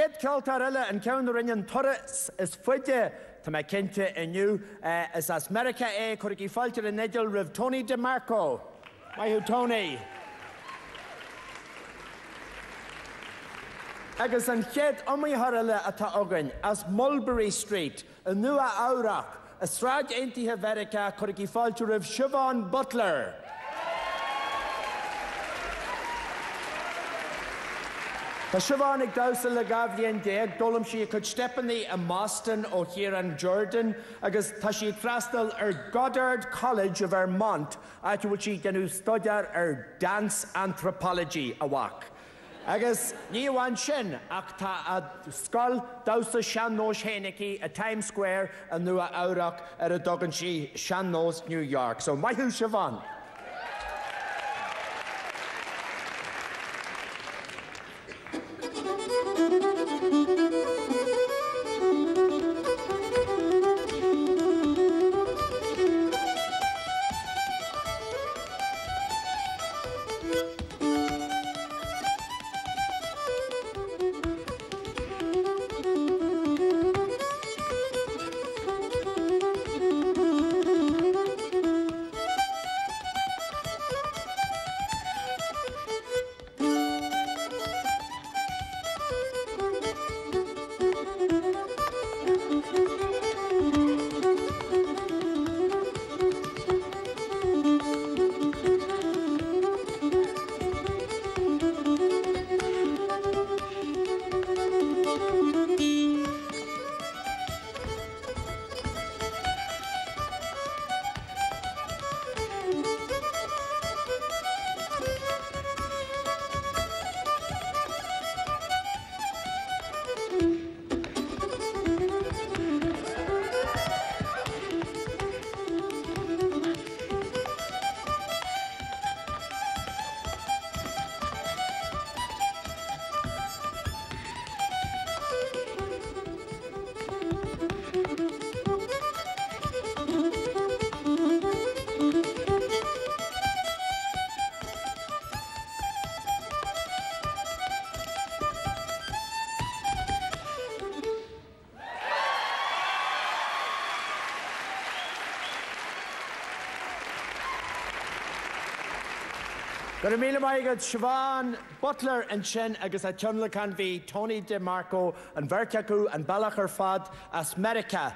Chéad ceoltóir eile, an ceann a rinne an turas is faide, tá mé cinnte, inniu. Is as Meiriceá é, cuirigí fáilte ar an fhidil roimh Tony DeMarco. Maith thú Tony. Agus an chéad iomaitheoir eile atá againn, as Mulberry Street, I Nua Eabhrac, i Stáit Aontaithe Mheiriceá, cuirigí fáilte roimh Siobhan Butler. Tá Siobhan ag damhsa le 12 bhliain, d'fhoghlaim sí a cuid steipeanna i mBoston ó Chiarán Jordan agus tá sí ag freastal ar Goddard College i Vermont, áit a bhfuil sí ag déanamh staidéar ar Dance Anthropology, a mhac. Agus ní amháin sin, ach tá a scoil damhsa sean-nóis féin aici i Times Square i Nua Eabhrac ar a dtugann sí Sean-Nós New York. So, maith thú Siobhan! Go raibh míle maith agat Siobhan Butler ansin agus a tionlacan bhí Tony DeMarco, an bheirt acu an bealach ar fad as Meiriceá.